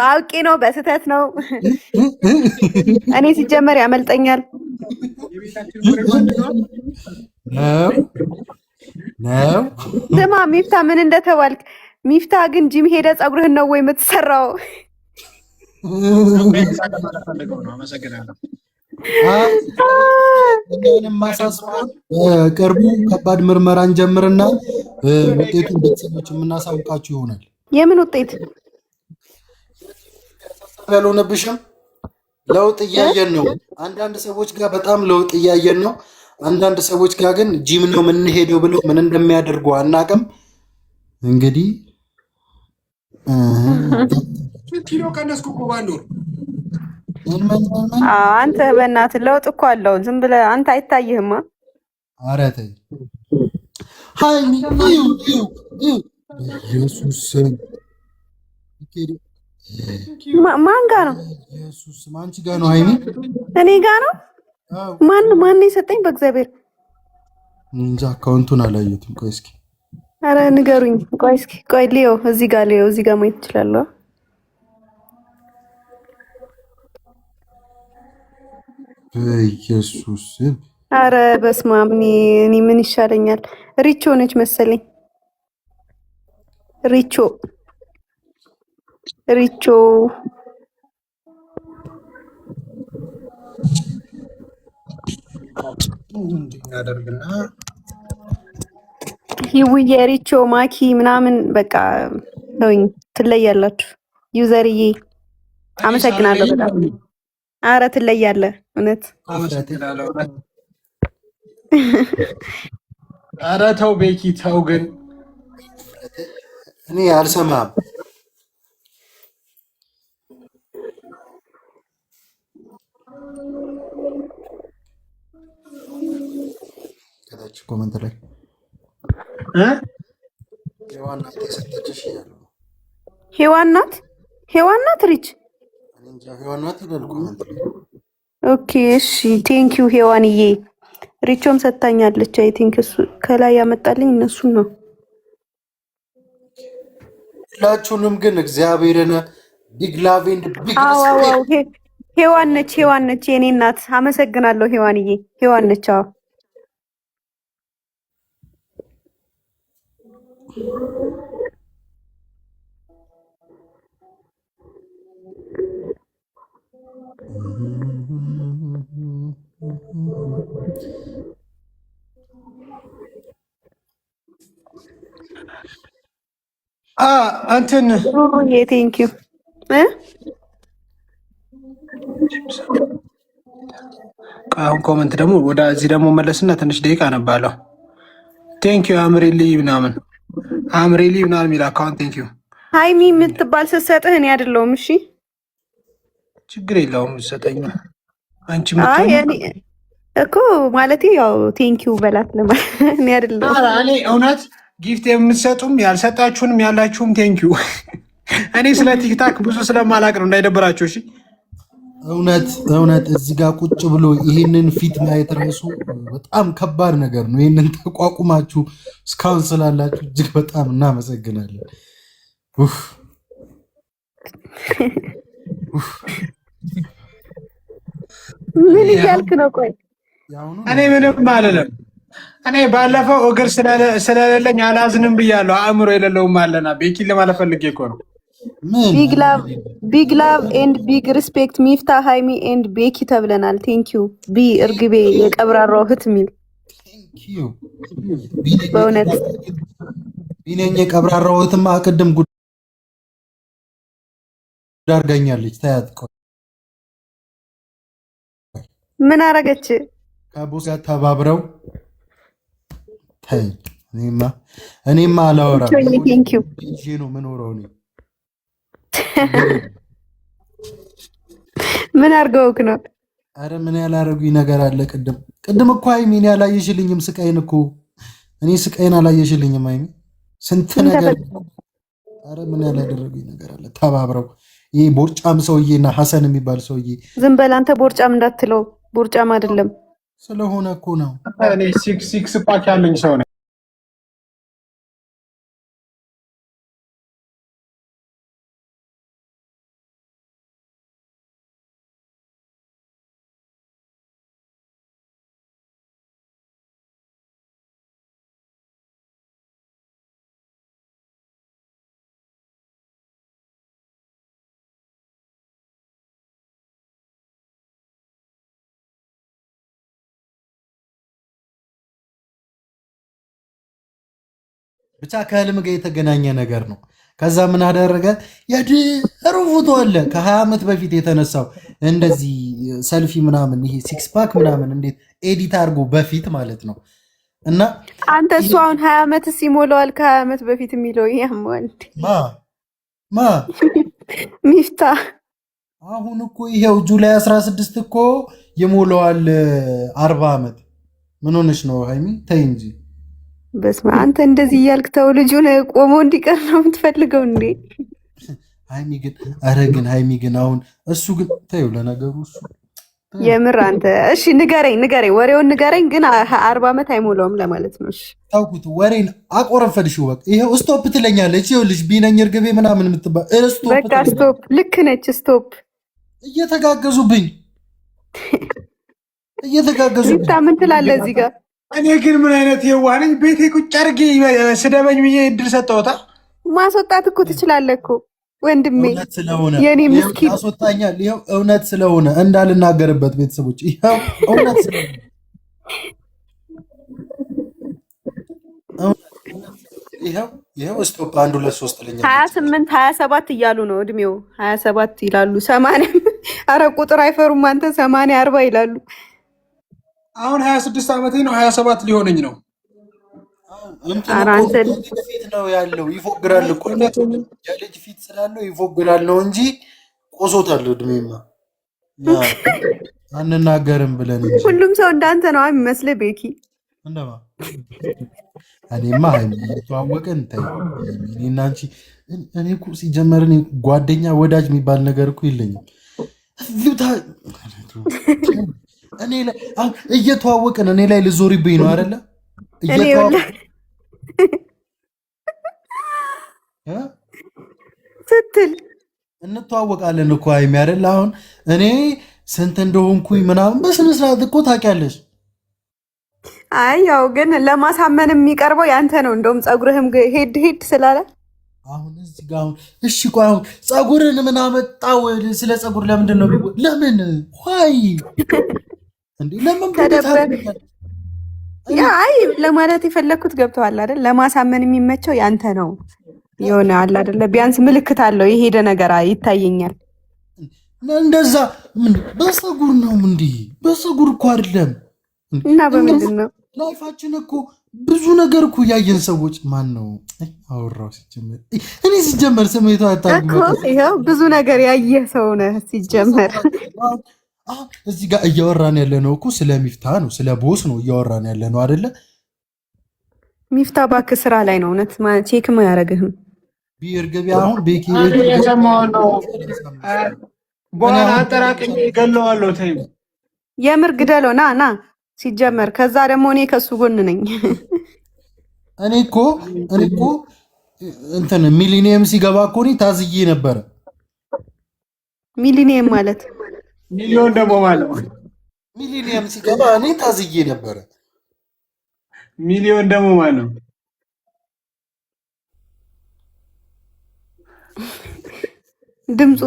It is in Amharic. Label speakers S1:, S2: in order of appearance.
S1: አውቄ ነው፣ በስህተት ነው። እኔ ሲጀመር ያመልጠኛል።
S2: ነው ነው።
S1: ስማ ሚፍታ ምን እንደተባልክ። ሚፍታ ግን ጂም ሄደ ፀጉርህን ነው ወይ የምትሰራው?
S2: እኛንም ማሳስቦን በቅርቡ ከባድ ምርመራ እንጀምርና ውጤቱን ቤተሰቦች የምናሳውቃችሁ ይሆናል።
S1: የምን ውጤት
S2: ያልሆነብሽም? ለውጥ እያየን ነው። አንዳንድ ሰዎች ጋር በጣም ለውጥ እያየን ነው። አንዳንድ ሰዎች ጋር ግን ጂም ነው የምንሄደው ብለው ምን እንደሚያደርጉ አናውቅም። እንግዲህ
S3: ኪሎ ቀነስኩ እኮ በአንድ ወር።
S1: አንተ በእናትህ ለውጥ እኮ አለው። ዝም ብለህ አንተ አይታይህማ።
S2: ኧረ ተይ ሀይሚ፣ ኢየሱስ።
S1: ማን ጋ ነው?
S2: ኢየሱስ አንቺ ጋ ነው ሀይሚ።
S1: እኔ ጋ ነው። ማን ማን የሰጠኝ? በእግዚአብሔር
S2: እንጃ፣ account ኡን አላየሁትም። ቆይ እስኪ
S1: አረ ንገሩኝ። ቆይ እስኪ ቆይ ሊዮ እዚህ ጋር ሊዮ እዚህ ጋር ማየት እችላለሁ።
S2: በኢየሱስ።
S1: አረ በስመ አብ። እኔ ምን ይሻለኛል? ሪቾ ነች መሰለኝ። ሪቾ ሪቾ
S3: እናደርግና
S1: ሂውዬ ሪቾ ማኪ ምናምን በቃ ተውኝ፣ ትለያላችሁ። user ዬ አመሰግናለሁ በጣም። አረ ትለያለህ እውነት።
S3: አረ ተው ቤኪ ተው ግን።
S2: እኔ አልሰማህም። ከታች comment ላይ ሔዋን ናት የሰጠችሽ እያሉ ነው።
S1: ሔዋን ናት፣ ሔዋን ናት ሪች።
S2: ሔዋን ናት ይላል comment ላይ።
S1: Okay እሺ፣ thank you ሔዋንዬ። ሪቾም ሰጥታኛለች። I think እሱ ከላይ ያመጣልኝ እነሱን ነው።
S2: ሁላችሁንም ግን እግዚአብሔርን big love and big respect።
S1: ሔዋን ነች፣ ሔዋን ነች የኔ እናት። አመሰግናለሁ ሔዋንዬ። ሔዋን ነች። አዎ።
S3: እንትን
S1: Thank you።
S3: አሁን comment ደግሞ ወደዚህ ደግሞ መለስና ትንሽ ደቂቃ አነባለሁ። Thank you አምሬሊ ምናምን አምሬሊ ምናምን የሚል account thank you።
S1: ሀይሚ የምትባል ስትሰጥህ እኔ አይደለሁም። እሺ
S3: ችግር የለውም ሰጠኝ። አንቺ
S1: እኮ ማለቴ ያው thank you በላት ለማለት እኔ አይደለሁም።
S3: እኔ እውነት gift የምትሰጡም ያልሰጣችሁንም ያላችሁም thank you። እኔ ስለ TikTok ብዙ ስለማላቅ ነው እንዳይደብራችሁ። እሺ።
S2: እውነት እውነት እዚህ ጋር ቁጭ ብሎ ይህንን ፊት ማየት ራሱ በጣም ከባድ ነገር ነው። ይህንን ተቋቁማችሁ እስካሁን ስላላችሁ እጅግ በጣም እናመሰግናለን።
S1: ምን እያልክ ነው? ቆይ
S3: እኔ ምንም አልልም። እኔ ባለፈው እግር ስለሌለኝ አላዝንም ብያለሁ። አእምሮ የሌለውም አለና ቤኪን ለማለት ፈልጌ እኮ ነው።
S1: Big love and big respect ሚፍታ ሃይሚ and ቤኪ ተብለናል። Thank you ቢ እርግቤ የቀብራራው እህት የሚል በእውነት።
S2: ቢነኝ የቀብራራው እህትማ ቅድም ጉድ አድርጋኛለች። ታያት።
S1: ምን አረገች?
S2: ከቦስ ጋር ተባብረው ተይ። እኔማ አላወራም ነው የምኖረው እኔ።
S1: ምን አድርገውክ ነው?
S2: አረ ምን ያላረጉኝ ነገር አለ? ቅድም ቅድም እኮ ሃይሚ እኔ አላየሽልኝም ስቃይን እኮ፣ እኔ ስቃይን አላየሽልኝም ሃይሚ፣ ስንት ነገር። አረ ምን ያላደረጉኝ ነገር አለ? ተባብረው ይሄ ቦርጫም ሰውዬና ሐሰን የሚባል ሰውዬ።
S1: ዝም በል አንተ፣ ቦርጫም እንዳትለው፣ ቦርጫም አይደለም።
S2: ስለሆነ እኮ ነው።
S3: እኔ six pack ያለኝ ሰው ነኝ።
S2: ብቻ ከህልም ጋር የተገናኘ ነገር ነው። ከዛ ምን አደረገ? የድሮ ፎቶ አለ ከ20 ዓመት በፊት የተነሳው እንደዚህ ሰልፊ ምናምን፣ ይሄ six pack ምናምን እንዴት edit አድርጎ በፊት ማለት ነው። እና
S1: አንተ እሱ አሁን 20 ዓመት ሲሞላዋል ከ20 ዓመት በፊት የሚለው ያመዋል።
S2: ማ ማ?
S1: ሚፍታ።
S2: አሁን እኮ ይሄው July 16 እኮ ይሞላዋል 40 ዓመት። ምን ሆነሽ ነው ሃይሚ? ተይ እንጂ።
S1: በስመ አብ፣ አንተ እንደዚህ እያልክ ተው፣ ልጁን ቆሞ እንዲቀር ነው የምትፈልገው እንዴ?
S2: ሃይሚ ግን፣ ኧረ ግን ሃይሚ ግን አሁን እሱ ግን ተይው፣ ለነገሩ እሱ ተይው።
S1: የምር አንተ እሺ፣ ንገረኝ ንገረኝ፣ ወሬውን ንገረኝ። ግን 40 ዓመት አይሞላውም ለማለት ነው። እሺ።
S2: ታውኩት፣ ወሬን አቆረፈድሽው። በቃ ይኸው stop ትለኛለች። ይኸውልሽ ቢነኝ እርግቤ ምናምን የምትባል stop
S1: በቃ
S2: ትለኛለች።
S1: Stop፣ ልክ ነች። Stop።
S2: እየተጋገዙብኝ እየተጋገዙብኝ።
S1: ሚፍታ ምን ትላለህ እዚህ ጋር?
S3: እኔ ግን ምን አይነት የዋህ ነኝ? ቤቴ ቁጭ አድርጌ ስደበኝ ብዬ እድል ሰጠሁታ።
S1: ማስወጣት እኮ ትችላለህ እኮ ወንድሜ፣
S2: እውነት ስለሆነ
S1: የኔ
S2: ይኸው
S1: ምስኪን።
S2: ያስወጣኛል። ይኸው እውነት ስለሆነ እንዳልናገርበት ቤተሰቦች፣ ይኸው እውነት ስለሆነ ይኸው ይኸው stop አንድ ሁለት ሶስት
S1: ሀያ
S2: ትለኛለች።
S1: ስምንት 27 እያሉ ነው እድሜው፣ 27 ይላሉ። 80፣ አረ ቁጥር አይፈሩም አንተ፣ 80 40 ይላሉ።
S3: አሁን 26 ዓመቴ ነው። 27 ሊሆነኝ ነው።
S2: እንትን
S1: ኧረ
S2: እኮ
S1: አንተ
S2: የልጅ ፊት ነው ያለው፣ ይፎግራል እኮ፣ የልጅ ፊት ስላለው ይፎግራል ነው እንጂ ቆሶታል። እድሜማ አንናገርም ብለን እንጂ።
S1: ሁሉም ሰው እንዳንተ ነው የሚመስልህ ቤኪ።
S2: እንደማ እኔማ ሃይሚ እየተዋወቅን ተይ እኔና አንቺ፣ እኔ እኮ ሲጀመር እኔ ጓደኛ ወዳጅ የሚባል ነገር እኮ የለኝም። እኔ ላይ አሁን እየተዋወቅን እኔ ላይ ልዞሪብኝ ነው አይደለ?
S1: እኔ
S2: እየተዋወቅን እ?
S1: ስትል
S2: እንተዋወቃለን እኮ ሃይሚ አይደለ? አሁን እኔ ስንት እንደሆንኩኝ ምናምን በስነ ስርዓት እኮ ታውቂያለሽ።
S1: አይ ያው ግን ለማሳመን የሚቀርበው ያንተ ነው። እንደውም ፀጉርህም ሄድ ሄድ ስላለ።
S2: አሁን እዚህ ጋር አሁን እሺ ቆይ አሁን ፀጉርን ምን አመጣው? ስለ ፀጉር ለምንድን ነው ለምን why እንዴ ለምን
S1: ተደበቅ። Yeah አይ ለማለት የፈለግኩት ገብተዋል አይደል? ለማሳመን የሚመቸው ያንተ ነው። የሆነ አለ አይደለ? ቢያንስ ምልክት አለው የሄደ ነገር ይታየኛል።
S2: እንደዛ ምን በፀጉር ነው እንዴ? በፀጉር እኮ አይደለም።
S1: እና በምንድን ነው?
S2: Life ኣችን እኮ ብዙ ነገር እኮ ያየን ሰዎች ማን ነው አወራው? ሲጀመር እኔ ሲጀመር ስሜቷ
S1: እኮ ይኸው ብዙ ነገር ያየህ ሰው ነህ ሲጀመር።
S2: እዚህ ጋር እያወራን ያለ ነው እኮ ስለ ሚፍታ ነው፣ ስለ boss ነው እያወራን ያለ ነው አይደለ?
S1: ሚፍታ እባክህ ስራ ላይ ነው። እውነት check ም አያደርግህም።
S2: ቢር ገበያ አሁን ቤኪ
S3: እየሰማሁ ነው። በኋላ አጠራቅሜ እገለዋለሁ። ተይው።
S1: የምር ግደለው። ና ና ሲጀመር ከዛ ደግሞ እኔ ከሱ ጎን ነኝ።
S2: እኔ እኮ እንትን ሚሊኒየም ሲገባ እኮ እኔ ታዝዬ ነበረ።
S1: ሚሊኒየም ማለት?
S3: ሚሊዮን ደግሞ ማለት
S2: ሚሊኒየም ሲገባ እኔ ታዝዬ ነበረ።
S3: ሚሊዮን ደግሞ ማለት ነው።
S1: ድምፁ